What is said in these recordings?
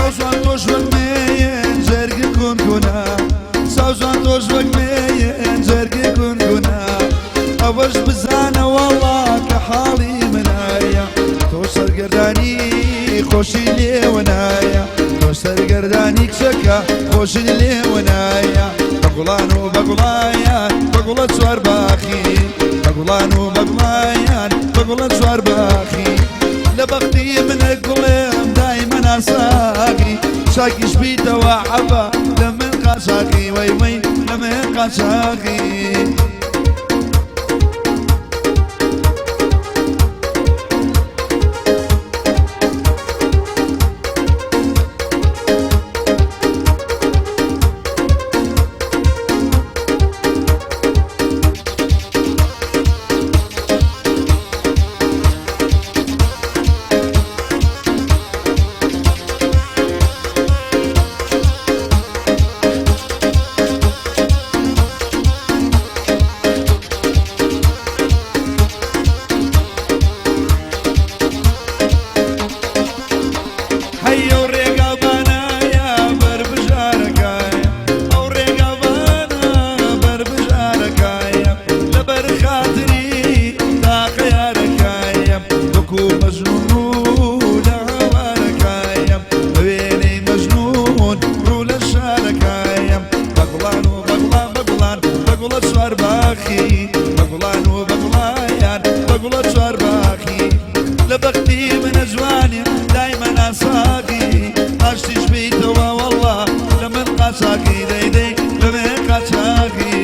چاوزان تۆش وەک مێیەن جەرگی کونکونە، چاوزان تۆش وەک مێیەن جەرگی کونکونە، ئەوەش بزانە وەڵا کە حاڵی منایە، تۆ سەرگەردانی خۆشی لێوەنایە، تۆ سەرگەردانی کچەکە خۆشی لێوەنایە. بە گوڵان و بە گوڵایان بە گوڵە چوار باخی، بە گوڵان و بە گوڵایان بە گوڵە چوار باخی. لە بەختی منە گوڵێم دایمە ناساغی، چاکیش بیتەوە عەبە لە من قاچاخی، وەی وەی لە من قاچاخی. هەی ئەو ڕێگاوانایە بەربژارەکایە، ئەو ڕێگاوانە بەربژارەکایە، لەبەر خاتری تاقەیارەکایە، وەکو مەجنون ڕوو لە هاوارەکایە، بە وێنەی مەجنون ڕوو لە شارەکایە. بە گوڵان و بە گوڵان بە گوڵان بە گوڵە چوار باخی، بە گوڵان و بە گوڵایان بە گوڵە چوار باخی. لە بەختی منە جوانێ دایمە ناساغی، ئاشتیش بیتەوە وەڵا لە من قاچاغی، دەی دەی لە من قاچاغی.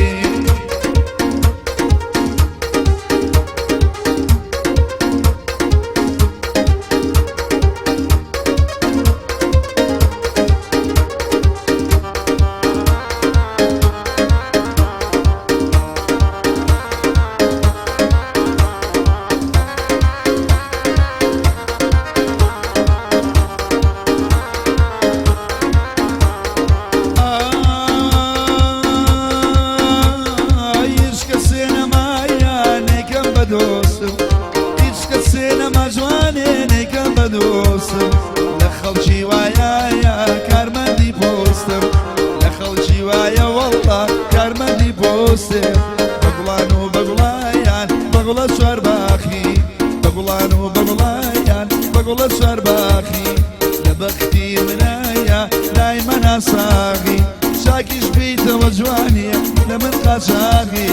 هیچ کەسێ نەمایە نەیکەم بە دۆستم، هیچ کەسێ نەما جوانێ نەیکەم بە دۆستم، لە خەڵکی وایە کارمەندی پۆستم، لە خەڵکی وایە وەڵڵا کارمەندی پۆستم. بە گوڵان و بە گوڵایان بە گوڵە چوار باخی، بە گوڵان و بە گوڵایان بە گوڵە چوار باخی. لە بەختی منایە دایمە ناساغی، چاکیش بیتەوە جوانیە لە من قاچاغی،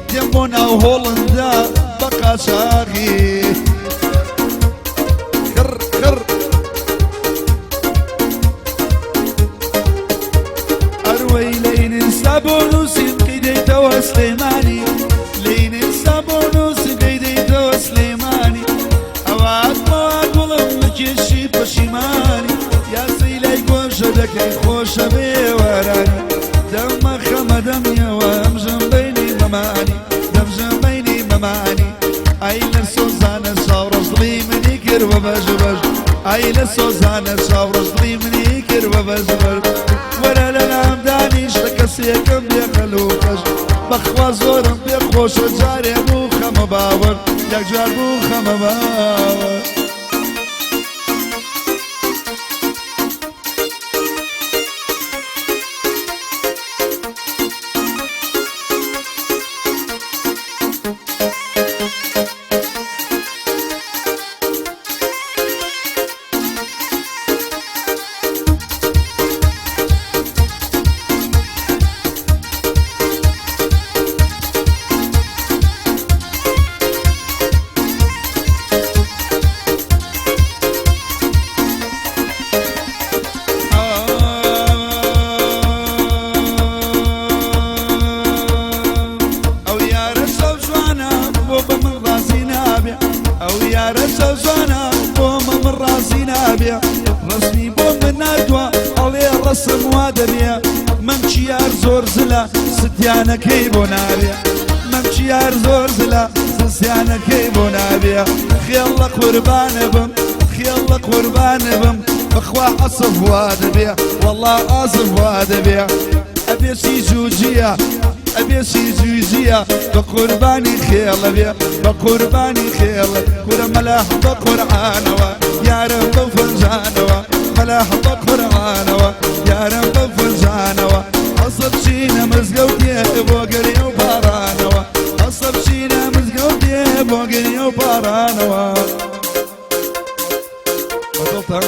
دێم بۆ ناو هۆڵندا بە قاچاغی. خڕ خڕ ئەروەی لە ئینستا بۆ نووسیم قیدەیتەوە سلێمانی، لە ئینستا بۆ نووسیم قیدەیتەوە سلێمانی، ئەواتمەوە گوڵم لە کێشی پەشیمانی، یاسی لای گۆشە دەکەی خۆشە بێوارانی، دەمە خەمە دەمیەوە ئەمژەم بینی مەمانی، دەمژەم بینی مەمانی. ئای لە سۆزانە چاوڕەش دڵی منی کرد بە بەش بەش، ئای لە سۆزانە چاوڕەش دڵی منی کرد بە بەش بەش، وەرە لە نامدانیش لە کەسێکم بێ خەلوکەش، بەخوا زۆرم پێ خۆشە جارێ بوو خەمە باوەڕ، یەکجار بوو خەمە باوەڕ. ئەو یارە شەو جوانە بۆ بە من ڕازی نابێ، ئەو یارە شەو جوانە بۆ بە من ڕازی نابێ، ڕەسمی بۆ من ناردووە ئەڵێ ڕەسم وا دەبێ، مەمچیار زۆر زلە ستیانەکەی بۆ نابێ، مەمچیار زۆر زلە ستیانەکەی بۆ نابێ. خێڵ لە قوربانە بم، خێڵ لە قوربانە بم، بەخوا عەسف وا دەبێ، وەڵا ئاسف وا دەبێ. ئەبێ چی جوجیە، ئەبێ چی جوجیە، بە قوربانی خێڵە بێ، بە قوربانی خێڵە. کورە مەلاح بە قورعانەوە، یارم بەو فنجانەوە، مەلاح بە قورعانەوە. گوڵانەوە یارم بە فنجانەوە ئەسە بچینە مزگەوتێ بۆ گەریە و پارانەوە ئەسە بچینە مزگەوتێ بۆ گەریە و پارانەوە بەدڵتان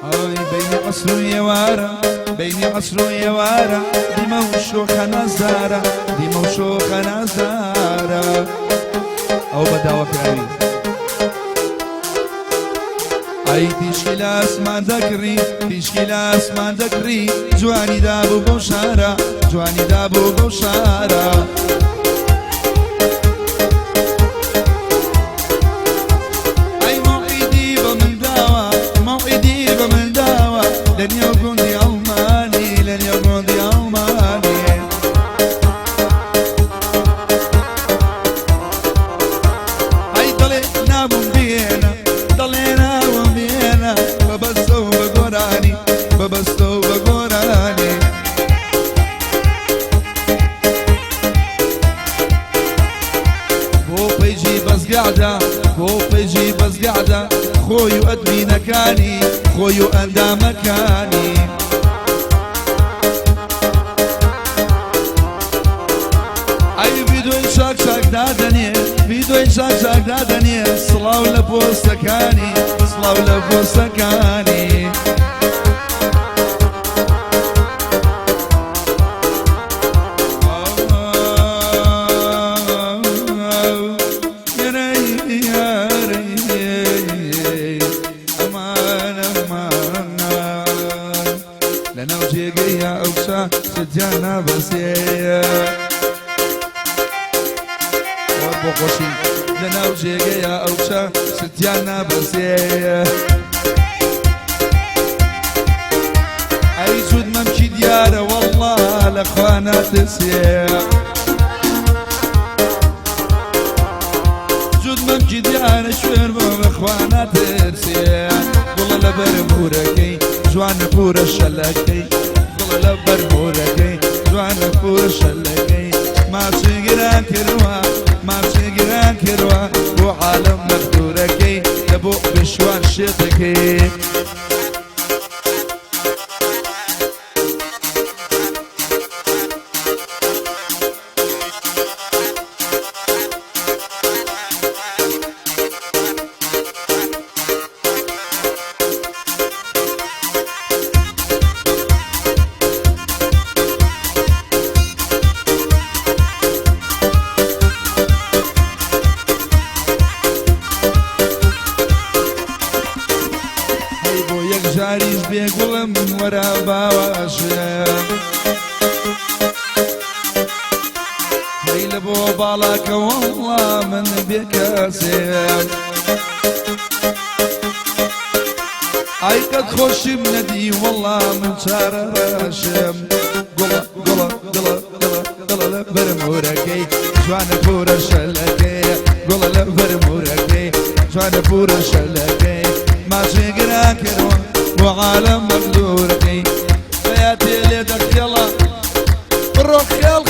ئای بەینی عەسر و ئێوارە بەینی عەسر و ئێوارە دیمە و شۆخە نازدارە دیمە و شۆخە نازدارە ئەو بە داواکراوی ئای تیشکی لە ئاسمان دەکڕی تیشکی لە ئاسمان دەکڕی جوانی دابوو بەو شارە جوانی دابوو بەو شارە ئەی مەوعیدی بە من داوە مەوعیدی بە من داوە لە نێو گوندی ئەڵمانی لە نێو گوندی ئەڵمانی ئەی دەڵێ ناوم بێنە دەڵێ ناوم بێنە بە بەستە و بە گۆرانی بە بەستە و بە گۆرانی بۆ پەیجی بەزگەعدە بۆ پەیجی بەزگەعدە خۆی و ئەدمینەکانی خۆی و ئەندامەکانی ئەی ڤیدۆی چاک چاک دادەنێ ڤیدۆی چاک چاک دادەنێ سڵاو لە پۆستەکانی سڵاو لە پۆستەکانی ئەمان ئەمان لەناو جێگەیا ئەو کچە جدیان نابەسێ بۆ خۆشی لەناو جێگەیا ئەو کچە جدیان نابەسێ ئەی جود مەمکی دیارە وەڵڵا لە خوا ناترسێ جود مەمکی دیارە شوێن بۆ بەخوا ناترسێ گوڵە لەبەر مورەکەی جوانە پورە شەلەکەی گوڵە لەبەر مورەکەی جوانە پورە شەلەکەی ماچی گران کردوە ماچی گران کردوە بۆ عالم مەغدورەکەی لە بۆ بشوان شێتەکەی. هەی بۆ یەک جاریش بێگوڵم وەرە باوەشێ هەی لە بۆ باڵاکە وەڵڵا من بێکەسێم ئای قەت خۆشیم نەدی وەڵڵا من چارە ڕەشم گوڵە گوڵە گوڵە گوڵە گوڵە لە بەرمورەکەی جوانە پورە شەلەکەی گوڵە لە بەرمورەکەی جوانە پورە شەلەکەی ماچێ گران کردوە بۆ عالەم مەغدورەکەی بەیاتێ لێ دەخێڵە بڕۆ خێڵ.